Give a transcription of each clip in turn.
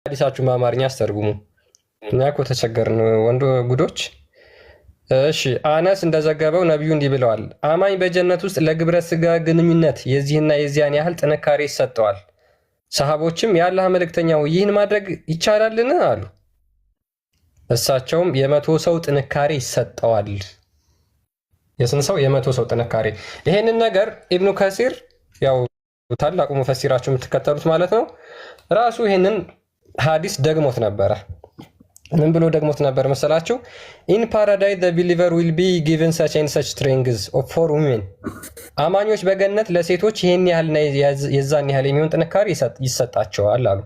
ሀዲሳችሁን በአማርኛ አስተርጉሙ። እኛ እኮ ተቸገርን ወንዶ ጉዶች። እሺ አነስ እንደዘገበው ነቢዩ እንዲህ ብለዋል። አማኝ በጀነት ውስጥ ለግብረ ስጋ ግንኙነት የዚህና የዚያን ያህል ጥንካሬ ይሰጠዋል። ሰሃቦችም የአላህ መልእክተኛው ይህን ማድረግ ይቻላልን? አሉ። እሳቸውም የ100 ሰው ጥንካሬ ይሰጠዋል። የስንት ሰው? የ100 ሰው ጥንካሬ። ይሄንን ነገር ኢብኑ ከሲር ያው ታላቁ ሙፈሲራችሁ የምትከተሉት ማለት ነው፣ ራሱ ይሄንን ሀዲስ ደግሞት ነበረ። ምን ብሎ ደግሞት ነበር መሰላችሁ? In paradise the believer will be given such and such strength for women። አማኞች በገነት ለሴቶች ይሄን ያህልና የዛን ያህል የሚሆን ጥንካሬ ይሰጣቸዋል አሉ።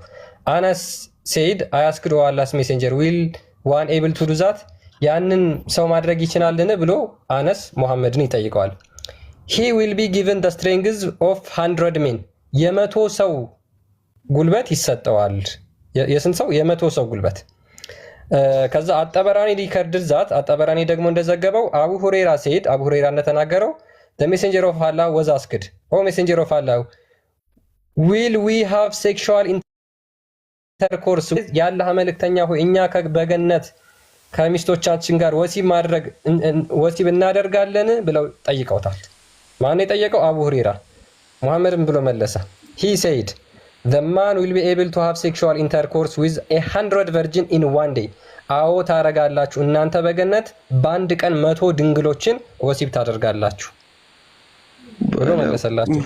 አነስ said, I asked, O Allah's messenger, will one able to do that፣ ያንን ሰው ማድረግ ይችላልን ብሎ አነስ ሙሐመድን ይጠይቀዋል። He will be given the strength of 100 men፣ የ100 ሰው ጉልበት ይሰጠዋል። የስንት ሰው? የ100 ሰው ጉልበት። ከዛ አጠበራኒ recorded that፣ አጠበራኒ ደግሞ እንደዘገበው አቡ ሁሬራ said፣ አቡ ሁሬራ እንደተናገረው፣ messenger of Allah was asked, O messenger of Allah, will we have sexual intercourse፣ የአላህ መልእክተኛ ሆይ እኛ በገነት ከሚስቶቻችን ጋር ወሲብ ማድረግ ወሲብ እናደርጋለን ብለው ጠይቀውታል። ማን የጠየቀው? አቡ ሁሬራ። ሙሐመድም ብሎ መለሰ፣ he said, the man will be able to have sexual intercourse with 100 virgin in one day። አዎ ታረጋላችሁ፣ እናንተ በገነት በአንድ ቀን 100 ድንግሎችን ወሲብ ታደርጋላችሁ ብሎ መለሰላችሁ።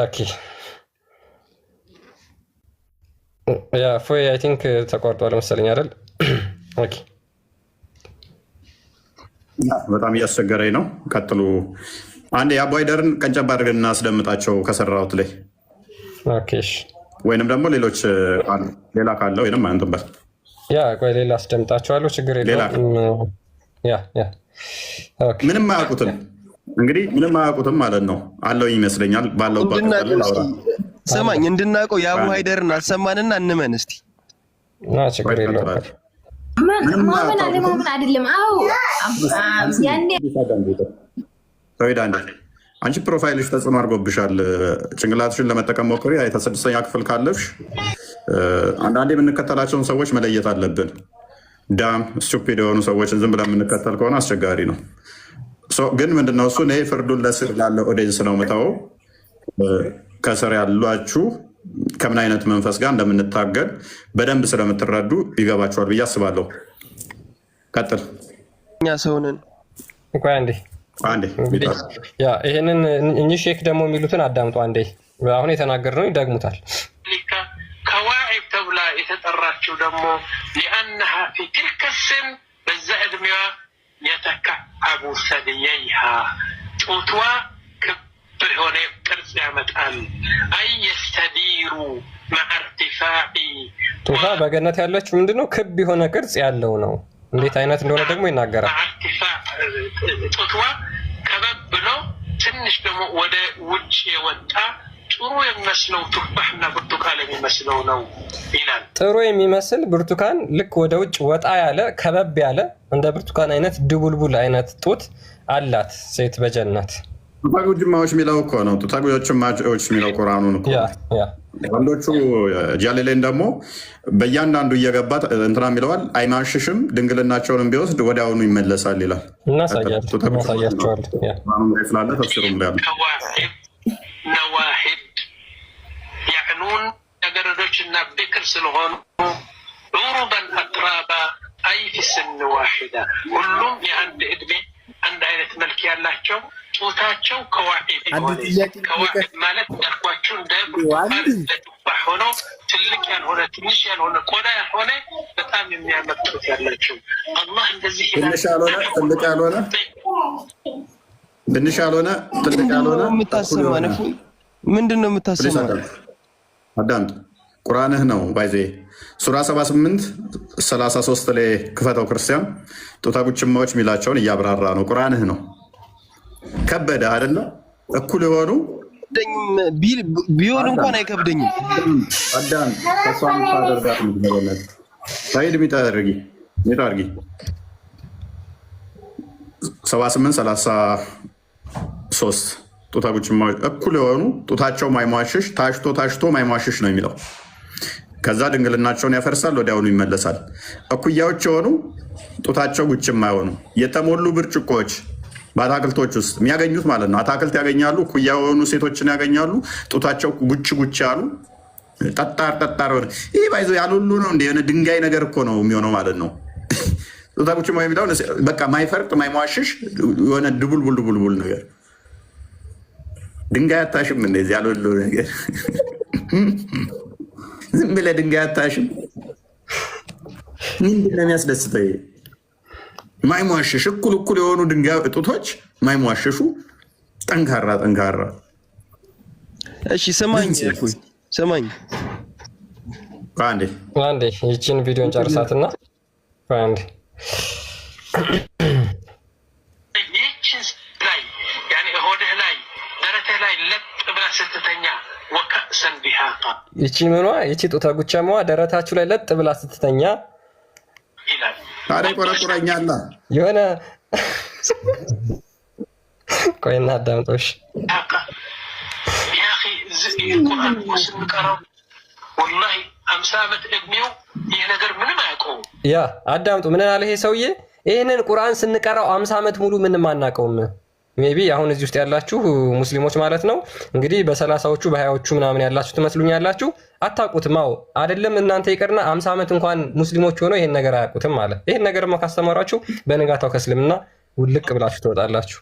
Okay, yeah ፎይ I think ተቋርጧል መሰለኝ አይደል? Okay። በጣም እያስቸገረኝ ነው። ቀጥሉ። አንድ የአቡ ሃይደርን ቀንጨብ አድርገን እናስደምጣቸው ከሰራሁት ላይ Okay እሺ። ወይንም ደግሞ ሌሎች ሌላ ካለ ወይንም አንትንበት። Yeah ቆይ ሌላ አስደምጣቸዋለሁ። ችግር የለውም። Yeah yeah okay። ምንም አያውቁትም እንግዲህ ምንም አያውቁትም ማለት ነው አለው ይመስለኛል። ባለው እንድናውቀው እስኪ ስማኝ፣ እንድናውቀው የአቡ ሃይደርን አሰማንና እንመን እስቲ። ና ችግር የለውም። ማመን አለማመን አይደለም። አዎ ያኔ ሰዊድ አንዴ አንቺ profile ሽ ተጽዕኖ አድርጎብሻል። ጭንቅላትሽን ለመጠቀም ሞክሪ። ስድስተኛ ክፍል ካለፍሽ አንዳንዴ የምንከተላቸውን ሰዎች መለየት አለብን። Dumb stupid የሆኑ ሰዎችን ዝም ብለን የምንከተል ከሆነ አስቸጋሪ ነው። ግን ምንድነው እሱ እኔ ፍርዱን ለስር ላለ audience ነው ምተወው። ከስር ያሏችሁ ከምን አይነት መንፈስ ጋር እንደምንታገል በደንብ ስለምትረዱ ይገባችኋል ብዬ አስባለሁ። ቀጥል። እኛ ሰውንን ቆይ አንዴ አንዴ። እንግዲህ yeah ይሄንን እኚህ ሼክ ደግሞ የሚሉትን አዳምጡ አንዴ። አሁን የተናገርነው ይደግሙታል። ከዋዒብ ተብላ የተጠራችው ደግሞ لأنها في تلك السن በዛ ዕድሜዋ يتكعب ثدييها ጡትዋ ክብ የሆነ ቅርጽ ያመጣል። أي يستدير مع ارتفاع ጡቷ በገነት ያለችው ምንድነው? ክብ የሆነ ቅርጽ ያለው ነው። እንዴት አይነት እንደሆነ ደግሞ ይናገራል። مع ارتفاع ጡትዋ ከበብ ብሎ ትንሽ ደግሞ ወደ ውጭ የወጣ ጥሩ የሚመስለው ቱፋሕና ብርቱካን የሚመስለው ነው ይላል። ጥሩ የሚመስል ብርቱካን ልክ ወደ ውጭ ወጣ ያለ ከበብ ያለ እንደ ብርቱካን አይነት ድቡልቡል አይነት ጡት አላት ሴት በጀነት። ጡታ ጉጅማዎች የሚለው እኮ ነው። ጡታ ጉጅማዎች የሚለው ቁርአኑን እኮ yeah yeah ወንዶቹ ጃሌሌን ደግሞ በእያንዳንዱ እየገባ እንትና የሚለዋል አይማሽሽም፣ ድንግልናቸውንም ቢወስድ ወዲያውኑ ይመለሳል ይላል። እናሳያቸዋለን። Yeah ቁርአኑም ላይ ስላለ ተፍሲሩም ላይ አለ። ከዋዒብ ነዋሂድ ያዕኑን ልጃገረዶች እና ብክር ስለሆኑ عربا أترابا أي في سن واحدة ሁሉም የአንድ ዕድሜ አንድ አይነት መልክ ያላቸው ጡታቸው ከዋዒብ አንድ ጥያቄ ከዋዒብ ማለት እንዳልኳችሁ እንደ ብርቱካን እንደ ቱፋሕ ሆኖ ትልቅ ያልሆነ ትንሽ ያልሆነ ቆዳ ያልሆነ በጣም የሚያምር ጡት ያላቸው አላህ እንደዚህ ይላል። ትንሽ ያልሆነ ትልቅ ያልሆነ ትንሽ ያልሆነ ትልቅ ያልሆነ የምታሰማን እፎይ፣ ምንድን ነው የምታሰማን? አዳምጥ። ቁርአንህ ነው ባይዜ ሱራ 78 33 ላይ ክፈተው። ክርስቲያን ጡታ ጉችማዎች የሚላቸውን እያብራራ ነው። ቁርአንህ ነው። ከበደ አይደለ? እኩል የሆኑ ቢሆን እንኳን አይከብደኝም። አዳም ተስፋ የምታደርጋት ምትመለነት ሳይድ ሚጣ አድርጊ 78 33። ጡተ ጉችማዎች እኩል የሆኑ ጡታቸው ማይሟሽሽ ታሽቶ ታሽቶ ማይሟሽሽ ነው የሚለው። ከዛ ድንግልናቸውን ያፈርሳል፣ ወዲያውኑ ይመለሳል። እኩያዎች የሆኑ ጡታቸው ጉችማ የሆኑ የተሞሉ ብርጭቆዎች በአታክልቶች ውስጥ የሚያገኙት ማለት ነው። አታክልት ያገኛሉ፣ እኩያ የሆኑ ሴቶችን ያገኛሉ። ጡታቸው ጉች ጉች ያሉ ጠጣር ጠጣር ሆነ። ይህ ባይዞ ያልሁሉ ነው እንደ የሆነ ድንጋይ ነገር እኮ ነው የሚሆነው ማለት ነው። ጡተ ጉችማ የሚለውን በቃ ማይፈርጥ ማይሟሽሽ የሆነ ድቡልቡል ድቡልቡል ነገር ድንጋይ አታሽም። እንደዚህ ያልሁሉ ነገር ዝም ብለህ ድንጋይ አታሽም። ምንድን ነው የሚያስደስተው? ይሄ ማይሟሽሽ እኩል እኩል የሆኑ ድንጋይ ጡቶች ማይሟሽሹ ጠንካራ ጠንካራ። እሺ ስማኝ እፎይ ስማኝ፣ አንዴ አንዴ ይቺን ቪዲዮን ጨርሳትና አንዴ ይህችን ላይ ያኔ ሆድህ ላይ ደረትህ ላይ ለጥ ብላ ስትተኛ وكأسا دهاقا ይቺ ምኗ ይቺ ጡተ ጉቸማዋ ደረታችሁ ላይ ለጥ ብላ ስትተኛ ይላል። ታዲያ ቆረቁረኛላ የሆነ ቆይና አዳምጦሽ دهاقا يا أخي ይህ ቁርአን እኮ ስንቀራው ወላሂ 50 ዓመት እድሜው ይህ ነገር ምንም አያውቀውም። ያ አዳምጡ። ምን አለ ይሄ ሰውዬ? ይህንን ቁርአን ስንቀራው 50 ዓመት ሙሉ ምንም አናውቀውም። Maybe አሁን እዚህ ውስጥ ያላችሁ ሙስሊሞች ማለት ነው እንግዲህ በ30ዎቹ በ20ዎቹ ምናምን ያላችሁ ትመስሉኛላችሁ። አታውቁትም። አዎ አይደለም እናንተ ይቅርና 50 ዓመት እንኳን ሙስሊሞች ሆነው ይሄን ነገር አያውቁትም አለ። ይሄን ነገርማ ካስተማሯችሁ በንጋታው ከእስልምና ውልቅ ብላችሁ ትወጣላችሁ።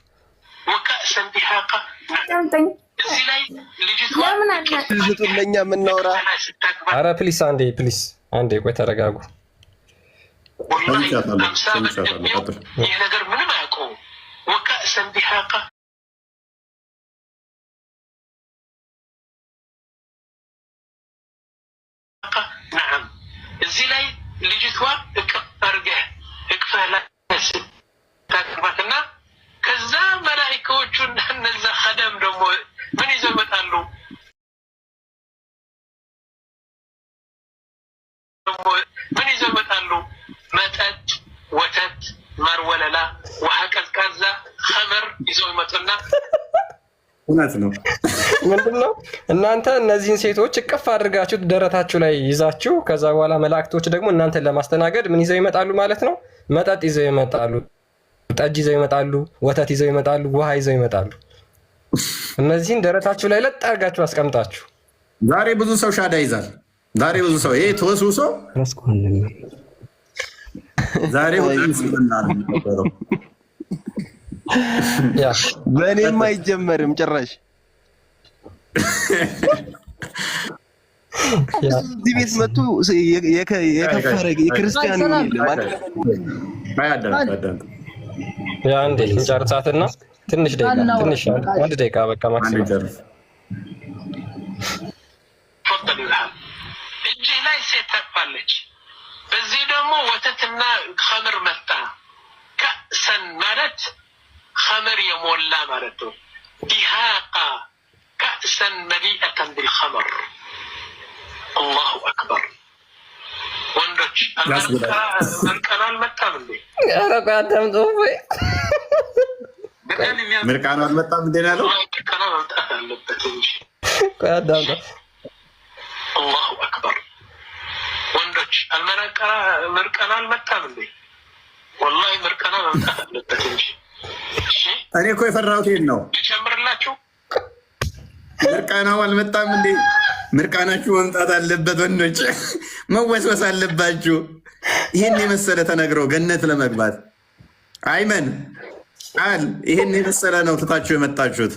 وكأسا دهاقا አዳምጠኝ። እዚህ ላይ ልጅቷ ለምን አና ስጡን ለእኛ የምናወራ ላይ ስታግባ አረ please አንዴ፣ please አንዴ ቆይ ተረጋጉ። ወላሂ ሰምቻታለሁ፣ 50 ዓመት ሰምቻታለሁ። እድሜው ቀጥል። ይህ ነገር ምንም አያውቀውም። وكأسا دهاقا نعم እዚህ ላይ ልጅቷ እቅፍ አድርገህ እቅፍህ ላይ ስታቅፋትና ከዛ መላኢካዎቹ እና እነዛ خدم ደግሞ ምን ይዘው ይመጣሉ? ደግሞ ምን ይዘው ይመጣሉ? መጠጥ፣ ወተት፣ ማር ወለላ፣ ውሃ ቀዝቃዛ፣ خمر ይዘው ይመጡና እውነት ነው። ምንድን ነው እናንተ እነዚህን ሴቶች እቅፍ አድርጋችሁ ደረታችሁ ላይ ይዛችሁ ከዛ በኋላ መላእክቶች ደግሞ እናንተን ለማስተናገድ ምን ይዘው ይመጣሉ ማለት ነው? መጠጥ ይዘው ይመጣሉ፣ ጠጅ ይዘው ይመጣሉ፣ ወተት ይዘው ይመጣሉ፣ ውሃ ይዘው ይመጣሉ። እነዚህን ደረታችሁ ላይ ለጥ አድርጋችሁ አስቀምጣችሁ ዛሬ ብዙ ሰው ሻዳ ይዛል። ዛሬ ብዙ ሰው ይሄ ተወስውሶ ዛሬ ሁሉም እስልምና ነው የሚቀበለው። ያ በእኔም አይጀመርም ጭራሽ። ያ እዚህ ቤት መጥቶ የከፈረ የክርስቲያን የለም። አይ አዳምጥ፣ አዳምጥ። ያ አንዴ እንጨርሳትና ትንሽ ደቂቃ ትንሽ አንድ ደቂቃ በቃ አንዴ maximum ጨርስ። تفضل ይልሃል። እጅህ ላይ ሴት ታቅፋለች። በዚህ ደግሞ ወተትና خمر መጣ። كأسا ማለት خمر የሞላ ማለት ነው። دهاقا كأسا مليئة بالخمر። الله أكبر። ወንዶች ያስብላል። ምርቃና አልመጣም እንዴ? ኧረ ቆይ አዳምጡ ወይ ምርቃኑ አልመጣም እንዴ ነው ያለው? ምርቃና መምጣት አለበት እንጂ። ቆይ አዳምጡ። الله أكبر። ወንዶች ምርቃና አልመጣም እንዴ? ወላሂ ምርቃና መምጣት አለበት እንጂ። እሺ እኔ እኮ የፈራሁት ይሄን ነው። ልጨምርላችሁ። ምርቃናው አልመጣም እንዴ? ምርቃናችሁ መምጣት አለበት ወንዶች፣ መወስወስ አለባችሁ። ይህን የመሰለ ተነግሮ ገነት ለመግባት አይመን ቃል ይህን የመሰለ ነው ትታችሁ የመጣችሁት።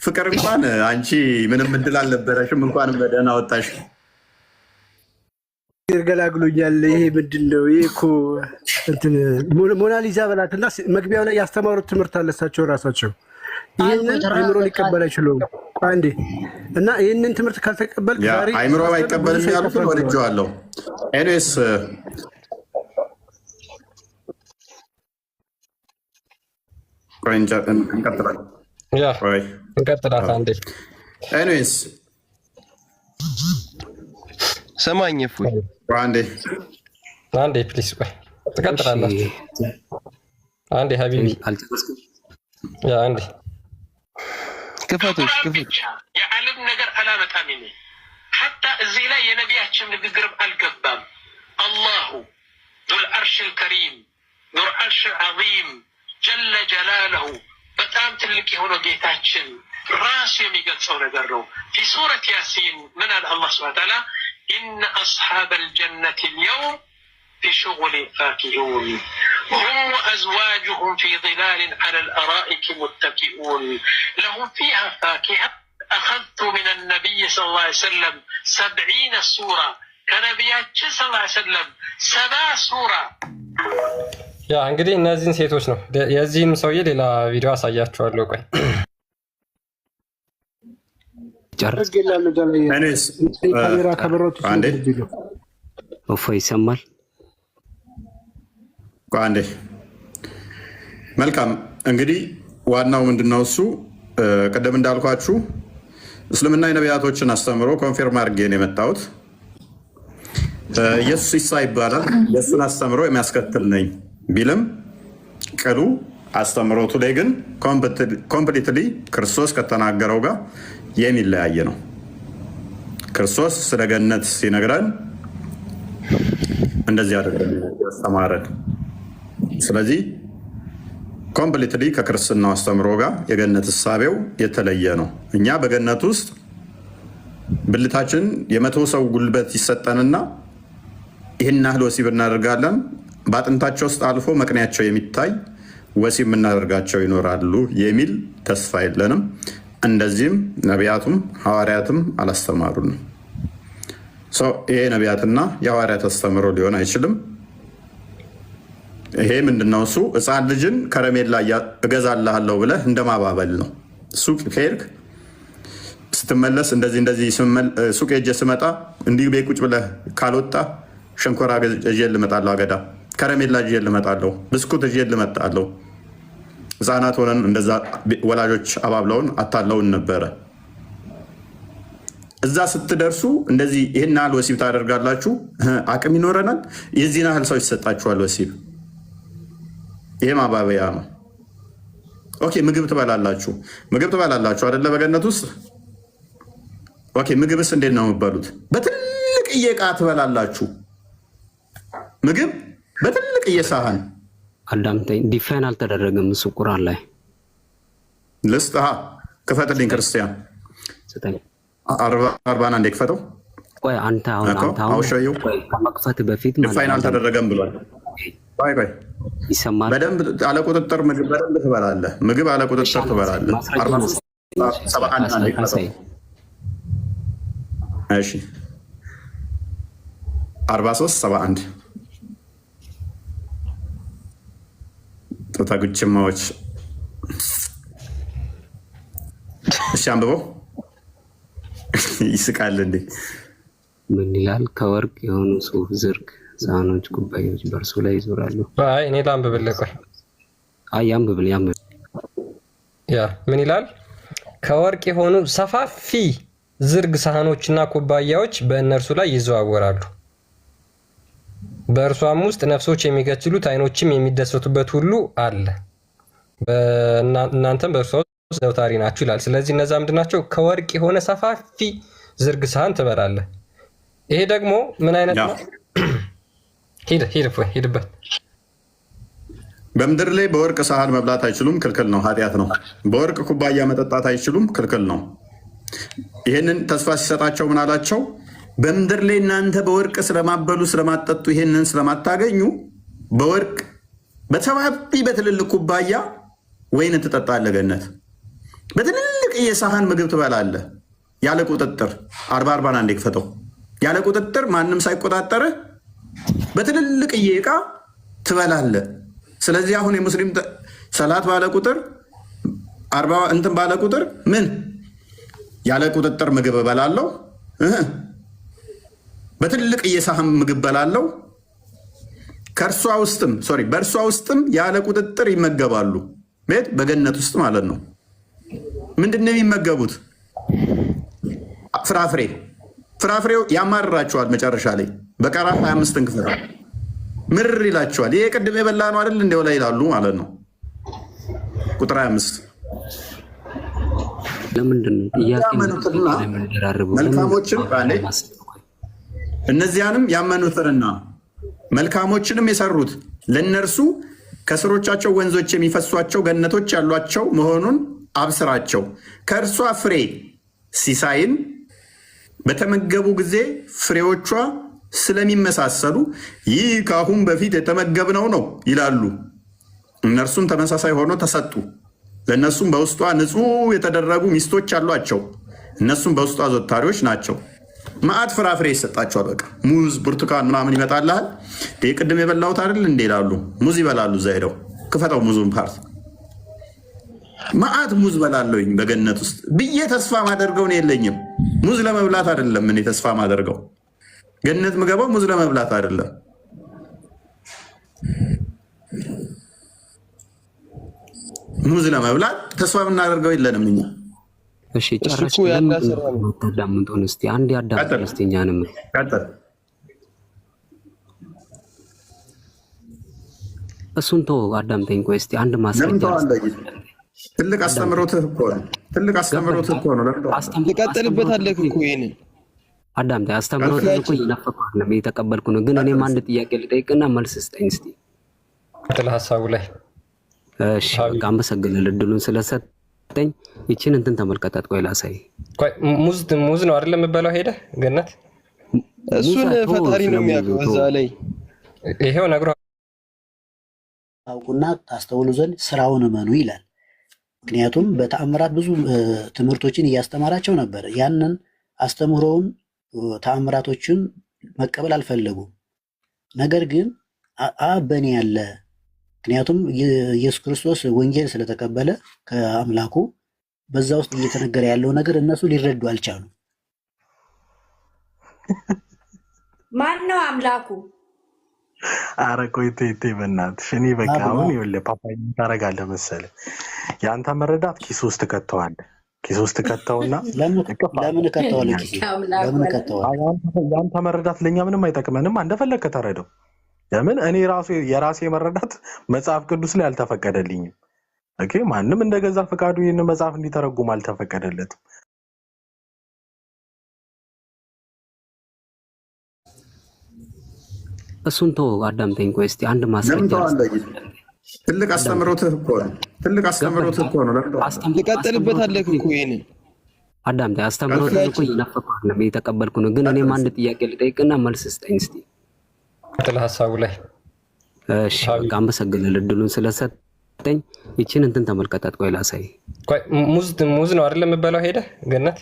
ፍቅር እንኳን አንቺ ምንም እድል አልነበረሽም፣ እንኳንም በደህና ወጣሽ። ይገላግሉኛል። ይሄ ምንድን ነው? ይሄ እኮ እንትን ሞናሊዛ በላትና መግቢያው ላይ ያስተማሩት ትምህርት አለ እሳቸው ራሳቸው ይህንን አይምሮ ሊቀበል አይችሉም። አንዴ እና ይህንን ትምህርት ካልተቀበል ያ አይምሮ አይቀበልም ያሉትን ወድጄዋለሁ። Anyways ቆይ እንቀጥላለን። ያ ቆይ እንቀጥላት አንዴ። Anyways ስማኝ እፎይ፣ ቆይ አንዴ አንዴ please ቆይ ትቀጥላላችሁ። አንዴ حبيبي አልጨረስኩም። ያ አንዴ ክፈቶች ከቁርአን ክፈት። ብቻ የዓለም ነገር አላመጣም። እኔ حتى እዚህ ላይ የነቢያችን ንግግርም አልገባም። الله ذو العرش الكريم ذو العرش العظيم جل جلاله በጣም ትልቅ የሆነው ጌታችን ራሱ የሚገልጸው ነገር ነው። في سورة يس ምን አለ አላህ سبحانه وتعالى؟ إن أصحاب الجنة اليوم في شغل فاكهون هم وأزواجهم في ظلال على الأرائك متكئون لهم فيها فاكهة. أخذت من النبي صلى الله عليه وسلم 70 سورة ከነቢያችን صلى الله عليه وسلم 70 ሱራ። ያ እንግዲህ እነዚህን ሴቶች ነው። የዚህም ሰውዬ ሌላ ቪዲዮ አሳያቸዋለሁ። ቆይ። ጨርስ። Anyways ካሜራ ከበሮት አንዴ። እፎ ይሰማል። ቆይ አንዴ። መልካም፣ እንግዲህ ዋናው ምንድነው እሱ ቅድም እንዳልኳችሁ እስልምና የነቢያቶችን አስተምሮ confirm አድርጌ ነው የመጣሁት። ኢየሱስ ኢሳ ይባላል። የእሱን አስተምሮ የሚያስከትል ነኝ ቢልም ቅሉ አስተምሮቱ ላይ ግን completely ክርስቶስ ከተናገረው ጋር የሚለያይ ነው። ክርስቶስ ስለ ገነት ሲነግረን እንደዚህ አድርገን ያስተማረን። ስለዚህ completely ከክርስትናው አስተምሮ ጋር የገነት እሳቤው የተለየ ነው። እኛ በገነት ውስጥ ብልታችን የ100 ሰው ጉልበት ይሰጠንና ይህን ያህል ወሲብ እናደርጋለን። በአጥንታቸው ውስጥ አልፎ መቅኔያቸው የሚታይ ወሲብ የምናደርጋቸው ይኖራሉ የሚል ተስፋ የለንም። እንደዚህም ነቢያቱም ሐዋርያትም አላስተማሩንም። ይሄ ነቢያትና የሐዋርያት አስተምሮ ሊሆን አይችልም። ይሄ ምንድነው? እሱ ሕፃን ልጅን ከረሜላ እገዛልሃለሁ ብለህ እንደማባበል ነው። ሱቅ ከሄድክ ስትመለስ እንደዚህ እንደዚህ ሱቅ ሄጄ ስመጣ እንዲህ ቤት ቁጭ ብለህ ካልወጣ ሸንኮራ ይዤ ልመጣለሁ፣ አገዳ ከረሜላ ይዤ ልመጣለሁ፣ ብስኩት ይዤ ልመጣለሁ። ሕፃናት ሆነን እንደዛ ወላጆች አባብለውን አታለውን ነበረ። እዛ ስትደርሱ እንደዚህ ይህን ያህል ወሲብ ታደርጋላችሁ፣ አቅም ይኖረናል፣ የዚህን ያህል ሰው ይሰጣችኋል ወሲብ። ይሄ ማባበያ ነው። Okay፣ ምግብ ትበላላችሁ፣ ምግብ ትበላላችሁ አይደለ? በገነት ውስጥ። Okay፣ ምግብስ እንዴት ነው የምትበሉት? በትልቅዬ ዕቃ ትበላላችሁ። ምግብ በትልቅዬ ሳህን። አዳምጠኝ። Define አልተደረገም እሱ ቁርአን ላይ። ልስጥ፣ ክፈትልኝ ክርስቲያን። ስጠኝ። 40ን አንዴ ክፈተው። ቆይ፣ አንተ አሁን አንተ አሁን አውሸየው። ቆይ፣ ከመክፈት በፊት ማለት Define ነው። አልተደረገም ብሏል። ቆይ ቆይ። ይሰማል። በደንብ አለ ቁጥጥር ምግብ በደንብ ትበላለህ። ምግብ አለ ቁጥጥር ትበላለህ። ማስረጃ 71 አንዴ ክፈተው። አሳይ። እሺ፣ 43 71። ጦታ ጉችማዎች። እሺ አንብበው። ይስቃል እንዴ? ምን ይላል? ከወርቅ የሆኑ ሱፍ ዝርግ ሳህኖች፣ ኩባያዎች በእርሱ ላይ ይዞራሉ። አይ፣ እኔ ላንብብልህ። ቆይ። አይ፣ ያንብብል ያንብብል። ያ ምን ይላል? ከወርቅ የሆኑ ሰፋፊ ዝርግ ሳህኖችና ኩባያዎች በእነርሱ ላይ ይዘዋወራሉ። በእርሷም ውስጥ ነፍሶች የሚከጅሉት አይኖችም የሚደሰቱበት ሁሉ አለ። እናንተም በእርሷ ውስጥ ዘውታሪ ናችሁ ይላል። ስለዚህ እነዛ ምንድን ናቸው? ከወርቅ የሆነ ሰፋፊ ዝርግ ሳህን ትበላለህ። ይሄ ደግሞ ምን አይነት ነው? ሂድ ሂድ፣ እፎይ ሂድበት። በምድር ላይ በወርቅ ሳህን መብላት አይችሉም፣ ክልክል ነው፣ ኃጢአት ነው። በወርቅ ኩባያ መጠጣት አይችሉም፣ ክልክል ነው። ይህንን ተስፋ ሲሰጣቸው ምን አላቸው? በምድር ላይ እናንተ በወርቅ ስለማትበሉ ስለማትጠጡ ይህንን ስለማታገኙ በወርቅ በሰፋፊ በትልልቅ ኩባያ ወይን ትጠጣለህ፣ ገነት በትልልቅ የሳህን ምግብ ትበላለህ፣ ያለ ቁጥጥር። 40 40ን አንዴ ክፈተው። ያለ ቁጥጥር ማንም ሳይቆጣጠርህ በትልልቅ ዕቃ ትበላለህ። ስለዚህ አሁን የሙስሊም ሰላት ባለ ቁጥር 40 እንትን ባለ ቁጥር ምን ያለ ቁጥጥር ምግብ እበላለሁ፣ በትልቅ የሳህን ምግብ በላለው። ከእርሷ ውስጥም፣ sorry፣ በእርሷ ውስጥም ያለ ቁጥጥር ይመገባሉ። ቤት በገነት ውስጥ ማለት ነው። ምንድን ነው የሚመገቡት? ፍራፍሬ። ፍራፍሬው ያማርራቸዋል። መጨረሻ ላይ በቀራ 25 ክፍል ምር ይላቸዋል። ይሄ ቅድም የበላ ነው አይደል እንዲያው ላይ ይላሉ ማለት ነው። ቁጥር 25። ለምንድን ነው ጥያቄ ያመኑትና የምንደራርበው? መልካሞችን እነዚያንም ያመኑትንና መልካሞችንም የሰሩት ለእነርሱ ከስሮቻቸው ወንዞች የሚፈሷቸው ገነቶች ያሏቸው መሆኑን አብስራቸው። ከእርሷ ፍሬ ሲሳይን በተመገቡ ጊዜ ፍሬዎቿ ስለሚመሳሰሉ ይህ ከአሁን በፊት የተመገብነው ነው ይላሉ። እነርሱም ተመሳሳይ ሆኖ ተሰጡ። ለእነሱም በውስጧ ንጹሕ የተደረጉ ሚስቶች አሏቸው። እነሱም በውስጧ ዘወታሪዎች ናቸው። መዓት ፍራፍሬ ይሰጣቸዋል። በቃ ሙዝ፣ ብርቱካን ምናምን ይመጣልሃል። ይህ ቅድም የበላሁት አይደል እንዴ ይላሉ። ሙዝ ይበላሉ። እዛ ሄደው ክፈተው ሙዙን part መዓት ሙዝ በላለሁኝ በገነት ውስጥ ብዬ ተስፋ ማደርገው ነው የለኝም። ሙዝ ለመብላት አይደለም እኔ ተስፋ ማደርገው ገነት ምገባው ሙዝ ለመብላት አይደለም። ሙዝ ለመብላት ተስፋ የምናደርገው የለንም እኛ። እሺ እሱ ጨረስክ? እኮ ያለ ለምንድን ስራ ነው ነው። የማታዳምጡን? እስቲ አንድ ያዳምጡን ቀጥል እስቲ እኛንም። ቀጥል። እሱን ተወው፣ አዳምጠኝ። ቆይ እስቲ አንድ ለምን ማስረጃ ተዋለህ? ልስጥህ። ትልቅ አስተምሮትህ እኮ ነው። ትልቅ አስተምሮትህ እኮ ነው። ለምን ተዋለህ? ትቀጥልበታለህ እኮ ይሄንን አዳምጠኝ። አስተምሮትን እኮ እየናፈኩ አይደለም እየተቀበልኩ ነው። ግን እኔም አንድ ጥያቄ ልጠይቅና መልስ ስጠኝ እስቲ። ቀጥል ሀሳቡ ላይ። እሺ በቃ አመሰግናለሁ እድሉን ስለሰጠኝ። ይችን እንትን ተመልከታት፣ ቆይ ላሳይ። ቆይ ሙዝ ሙዝ ነው አይደለም የምበላው ሄደህ ገነት? እሱን ሙዛ ተወው፣ ፈጣሪ ስለ ነው ሙዙ የሚያውቀው። እዛ ተወው። ላይ ይሄው ነግሮ ታውቁና ታስተውሉ ዘንድ ስራውን እመኑ ይላል። ምክንያቱም በተአምራት ብዙ ትምህርቶችን እያስተማራቸው ነበር። ያንን አስተምህሮውን ተአምራቶችን መቀበል አልፈለጉም። ነገር ግን አብ በእኔ ያለ፣ ምክንያቱም ኢየሱስ ክርስቶስ ወንጌል ስለተቀበለ ከአምላኩ በዛ ውስጥ እየተነገረ ያለው ነገር እነሱ ሊረዱ አልቻሉም። ማን ነው አምላኩ? አረ ቆይ ተይ ተይ በእናትሽ። እኔ በቃ አብ ነው። አሁን ይኸውልህ ፓፓዬ ምን ታደርጋለህ መሰለህ፣ የአንተ መረዳት ኪስ ውስጥ ከተዋለህ። ኪስ ውስጥ ከተውና ለምን እቅፍ ለምን አድርገህ እከተዋለሁ? ኪሴ አምላኩ ለምን አለ። እከተዋለሁ? የአንተ መረዳት ለእኛ ምንም አይጠቅመንም። እንደፈለግህ ተረዳው። ለምን እኔ ራሱ የራሴ መረዳት መጽሐፍ ቅዱስ ላይ አልተፈቀደልኝም። Okay፣ ማንም እንደገዛ ፈቃዱ ይህን መጽሐፍ እንዲተረጉም አልተፈቀደለትም። እሱን ተወው፣ አዳምጠኝ። ቆይ እስቲ አንድ ለምን ማስረጃ ተዋለህ? ልስጥህ። ትልቅ አስተምሮትህ እኮ ነው። ትልቅ አስተምሮትህ እኮ ነው። ለምን ተዋለህ? ትቀጥልበታለህ እኮ ይሄንን አዳምጠኝ። አስተምሮትን እኮ እየናፈኩ አይደለም እየተቀበልኩ ነው። ግን እኔም አንድ ጥያቄ ልጠይቅና መልስ ስጠኝ እስቲ። ቀጥል ሀሳቡ ላይ። እሺ በቃ አመሰግናለሁ እድሉን ስለሰጠኝ። ይችን እንትን ተመልከታት፣ ቆይ ላሳይ። ቆይ ሙዝ ሙዝ ነው አይደለም የምበላው ሄደህ ገነት?